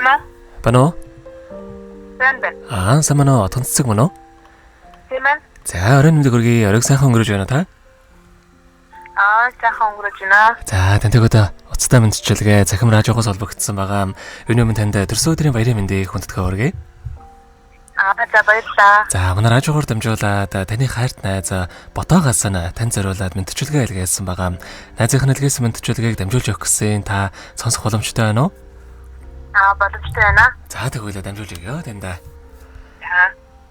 Байна. Байна уу? Сайн байна. Аа, сайн байна уу? Отгон цэцэг мөн үү? Тийм ээ. За, оройн мэндийг хүргэе. Оройг сайхан өнгөрөөж байна та? Аа, сайхан өнгөрөөж байна. За, тантай одоо уцтай мэдчилгээ цахим радиогоос холбогдсон байгаа. Өнөө минь танд төрсөн өдрийн баярын мэндийг хүндэтгэн хүргэе. Аа, за баярлалаа. За, манай радиогоор дамжуулаад таны хайрт найз Ботоогоос нь тань зориулаад мэдчилгээ илгээсэн байгаа. Найзынх нь илгээсэн мэдчилгээг дамжуулж өгөх гэсэн та сонсох боломжтой байна уу? Аа, боломжтой байна. За, тэгвэл дамжуулж өгье танд. За.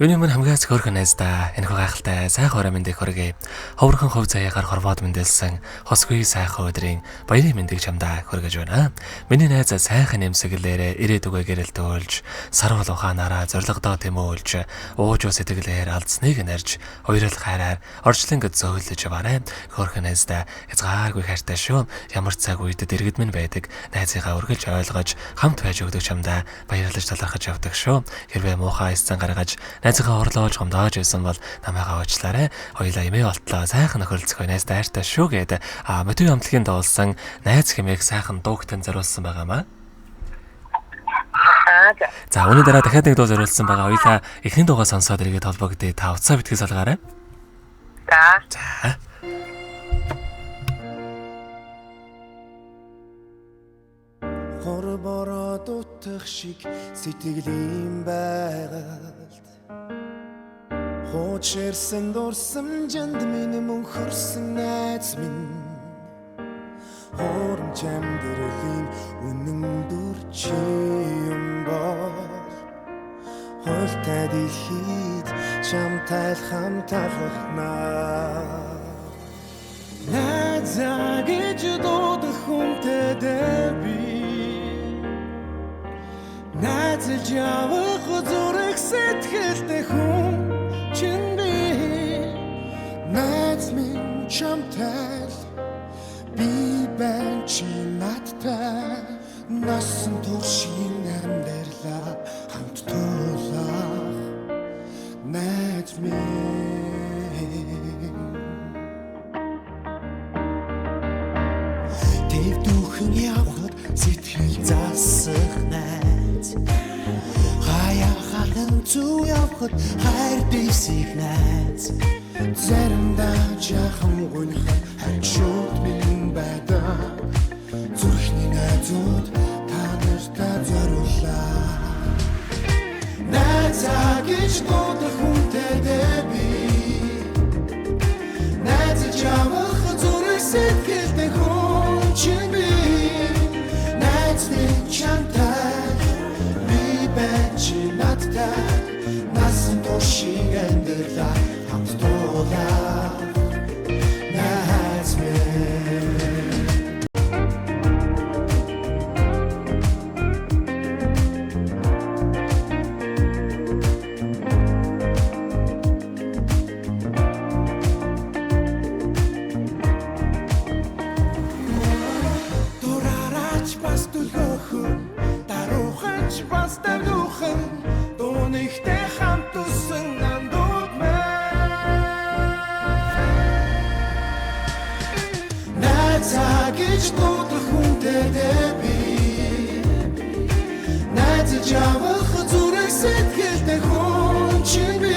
Юуны өмнө хамгийн хөөрхөн найздаа энэхүү гайхалтай сайхан орой мэндийг хүргэе. Ховорхон хувь заяагаар хорвоод мэндэлсэн хосгүй сайхан өдрийн баярын мэндийг чамдаа хүргэж байна. Миний найз сайхан нэмсэглээрээ ирээдүгээ гэрэлтүүлж, сарвал ухаанаараа зоригдоо тэмүүлж, уужуу сэтгэлээр алдсныг нэрж, уярл хайраар орчлонг зөөлөж яваарай. Хөөрхөн найздаа хязгааргүй хайртай шүү. Ямар цаг үед дэргэд минь байдаг найзынхаа үргэлж ойлгож, хамт байж өгдөг чамдаа баярлаж талархаж явдаг шүү. Хэрвээ муухай эцэн гаргаж найзынхаа орлоож гомдоож байсан бол намайгаа уучлаарай. Хоёлаа эмээ болтлоо сайхан нөхөрөлцгөө найз дайртай шүү гээд мотив амтлагийн дуулсан найз хэмээх сайхан дууг тань зориулсан байгаамаа. Аа, за. За, үүний дараа дахиад нэг дуу зориулсан байгаа. Хоёлаа эхний дуугаа сонсоод эргээд холбогдъё. Та уцаа битгий салгаарай. За. За. Хор бороо дутах шиг сэтгэлийн байгальд хуучирсан дурсамжинд минь мөнхөрсөн найз минь хоромж амьдралын үнэн дүр чи юм бол хуйлтай дэлхийд чамтай л хамт алхнаа. Найзаа гэж дуудах хүнтэй би найзалж явах зүрх сэтгэлтэй хүн чинь би найз минь чамтай л би байна чи надтай насан туршийн амьдралаа хамт туулах найз минь. Тэв дүүхэн явхад сэтгэл засах найз хаяа халан зүв явхад хайр дэвсэх найз заримдаа жаахан гунихад хажууд минь байдаг зүрхний найзууд та нартай зориулаа. Найзаа гэж дуудах хүнтэй би найзаж явах зүрх сэтгэлтэй хүн чинь би найз минь чамтай би байна чи надтай насан туршийн амьдралаа хамт туулах найз минь. Дураараач бас дүлгөөхөн дарууханч бас давлуухан дуунихтэй хамт өссөн андууд мэн найзаа гэж дуудах хүнтэй би найзаж явах зүрх сэтгэлтэй хүн чинь би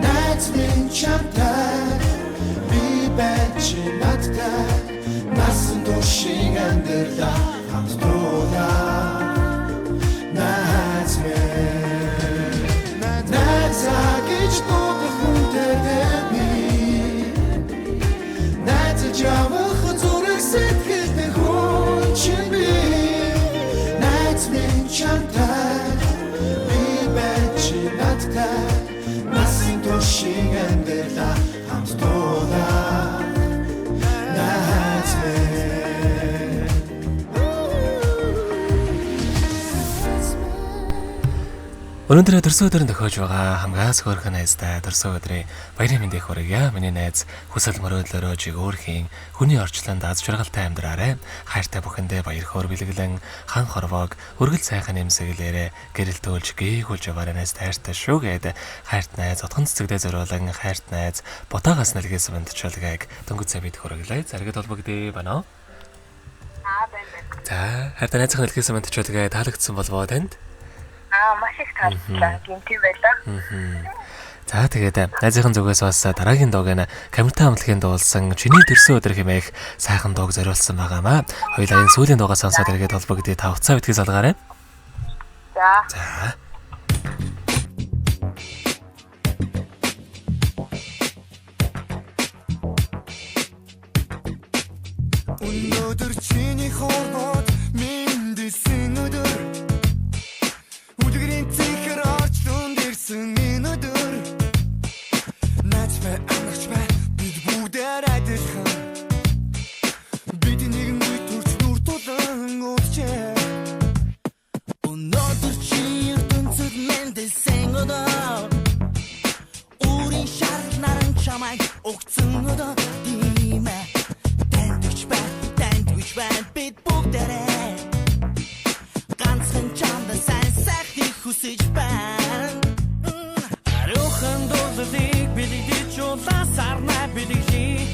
найз минь чамтай би байна чи надтай насан туршийн амьдралаа хамт туулах найз минь. Найзаа гэж дуудах хүнтэй би найзаж явах зүрх сэтгэлтэй хүн чинь би найз минь чамтай би байна чи надтай насан туршийн амьдралаа хамт туулах найз минь. Өнөөдөр төрсөн өдөр нь тохиож байгаа хамгаас хөөрхөн найздаа төрсөн өдрийн баярын мэндийг хүргье. Миний найз хүсэл мөрөөдлөөрөө жиг өөрхийн хүний орчлонд аз жаргалтай амьдраарай. Хайртай бүхэндээ баяр хөөр бэлэглэн хан хорвоог үргэлж сайхан нэмсэглээрээ гэрэлтүүлж гээгүүлж яваарай найз хайртай шүү гээд хайрт найз отгон цэцэгдээ зориулан хайрт найз Ботоогоос нэлгээсэн мандчилгааг дөнгөж цай бид хүргэлээ. Заргид холбогдъё байна уу? Аа, байна. мэнд. За, хайртай найзынх нь хэлхээсэн мандчуулгаа таалагдсан болов уу танд? Аа, маш их таалагдлаа. Гинти байлаа. За, тэгээд найзынхын зүгээс бас дараагийн дууг нь Камертай хамтлагийн дуулсан Чиний төрсөн өдөр хэмээх сайхан дууг зориулсан байгаамаа. Хоёулаа энэ сүүлийн дуугаа сонсоод эргээд холбогдъё. Та уцаа битгий салгаарай. За. За. Өнөөдөр чиний хорвоод мэндэлсэн өдөр, үлгэрийн цэнхэр орчлон дэрсэн энэ өдөр. Найз бай, амрагч бай, бид бүгдээр адилхан. Бид нэгэн үе төрч нүр тулан уулзжээ. Өнөөдөр чи ертөнцид мэндэлсэн өдөр, Өөрийн шарал наран чамайг өгцөн өдөр. Тийм ээ, тандагч бай, тандагч бай, бид бүгдээрээ ганцхан чамд сайн сайхныг хүсэж байна. Ариухан дуулалыг бэлэгдэж улаан сарнай бэлэглэе.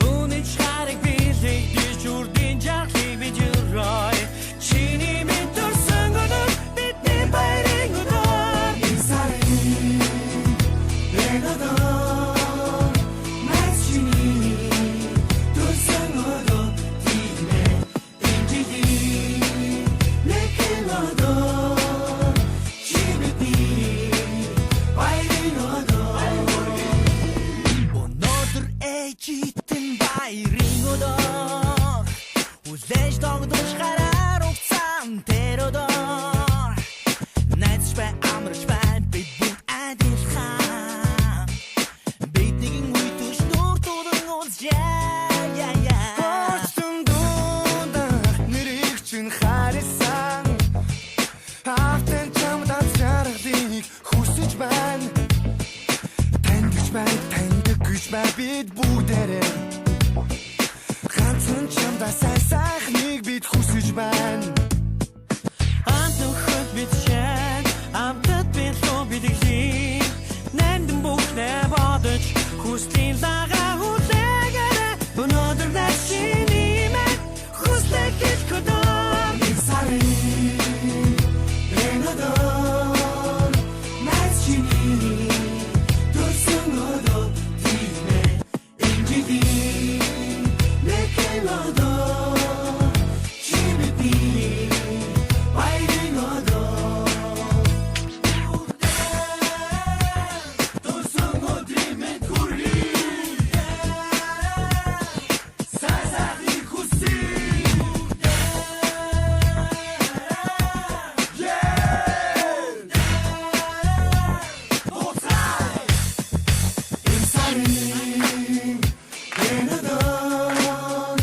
Үнэн чарыг бэлэгдэж үрдийн жаргалыг бид өрөөе. Чиний минь төрсөн өдөр бидний баярын өдөр. Энэ сарын энэ өдөр, найз чиний төрсөн өдөр. Тийм ээ, энэ жилийн нэгэн өдөр, чи бидний баярын өдөр. Өнөөдөр ээжитэн баярын өдөр, Хүлээж догдож гараар угцсан тэр өдөр. Найзч бай, амарч бай, бид бүгд адилхан. Бид нэгэн үе төрч нүр тулан уулзжээ. Орчлон дундах нэрийг чинь харилсан. Автан чамд аз жаргалыг хүсэж байна. Таньдагч бай, таньдаг гэж бай, бид бүгдээрээ ганцхан чамд сайн сайхныг бид хүсэж байна. Амт нөхөд бид шэн, амтад билүү бэлэглэе. Нандин бүхнээ бодож хүслийн лагаа хүлээгээрэй. Өнөөдөр найз чиний минь хүслээ хэлэх өдөр. Энэ сарын энэ өдөр, найз чиний төрсөн өдөр. Тийм ээ, энэ жилийн нэгэн өдөр, чи бидний баярын өдөр. Төрсөн өдрийн мэнд хүргэе. Сайн сайхныг хүсье. Энэ сарын энэ өдөр,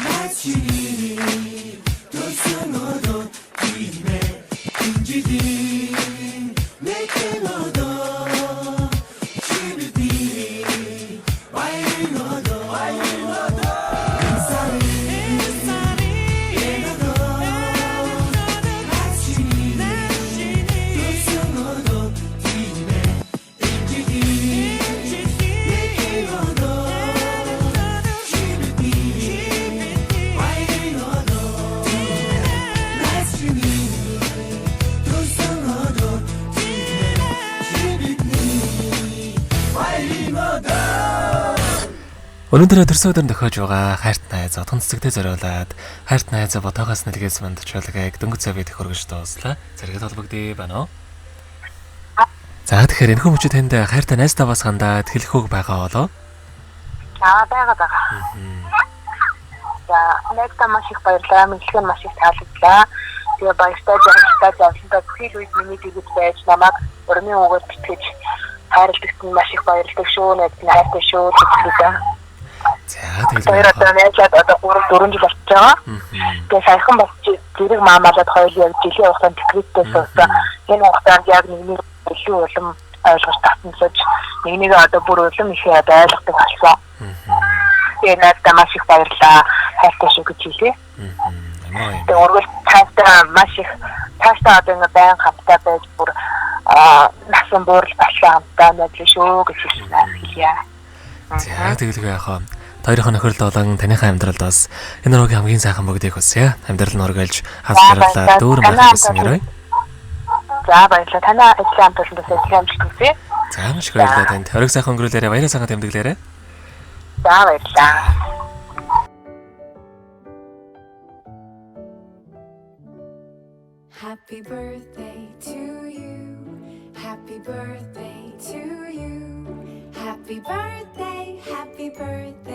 найз чиний төрсөн өдөр. Тийм ээ, энэ жилийн нэгэн өдөр, чи бидний баярын өдөр. Энэ сарын энэ өдөр, найз чиний төрсөн өдөр. Тийм ээ, энэ жилийн нэгэн өдөр, чи бидний баярын өдөр. Найз чиний төрсөн өдөр. Тийм ээ, чи бидний баярын өдөр. Өнөөдөр төрсөн өдөр тохиож байгаа хайрт найз Отгон цэцэгтэй зориулаад хайрт найз Ботоогоос нэлгээс мандчуулгыг дөнгөж цавыг хөргөж дууслаа. Зэрэгэд холбогдъё байна уу? За, тэгэхээр энэхүү мөчид танд хайртай найз таваас хандаад хэлэх үг байгаа болов? Аа, байгаа байгаа. За, найздаа маш их баярлалаа. Мэдлэг нь маш их таалагдлаа. Тэгээ баяртай, жаргалтай, зовлонтой бүхий л үед миний дэгэж байж намайг урмын үгээр тэтгэж хайрладагт нь маш их баярлдаг шүү. Найз нь хайртай шүү гэж хэлээ. За, тэгэл Хоёр одоо найзлаад одоо 3 4 жил болчихж байгаа. Тэгээ саяхан бас зэрэг маамалаад хоёул яг жилийн хугацаанд декреттэй суусан. Энэ хугацаанд яг нэгний илүү улам ойлгож татамсаж нэгнийгээ одоо бүр улам их одоо ойлгодог болсон. Тэгээ найздаа маш их баярлалаа. Хайртай шүү гэж хэлье. Ямар юм. Тэгээ үргэлж цаашдаа маш их цаашдаа одоо ингээ байн хамтаа байж бүр насан буурал боллоо хамтаа найзлаа шүү гэж хэлье. За, тэгэлгүй яах вэ? Хоёрын нөхөрлөл болон таныхаа амьдралд бас энэ руугийн хамгийн сайхан бүгдийг хүсье. Амьдрал нь үргэлж хас жаргалаар дүүрэн байхыг хүсэн гэрээ. За баярлалаа. Танай ажлын хамт олондоо ажлын амжилт хүсье. За маш их баярлалаа танд. Хориг сайхан өнгөрүүлээрэй. Баяраа сайхан тэмдэглээрэй. За баярлалаа. Happy birthday to you. Happy birthday to you. Happy birthday, happy birthday.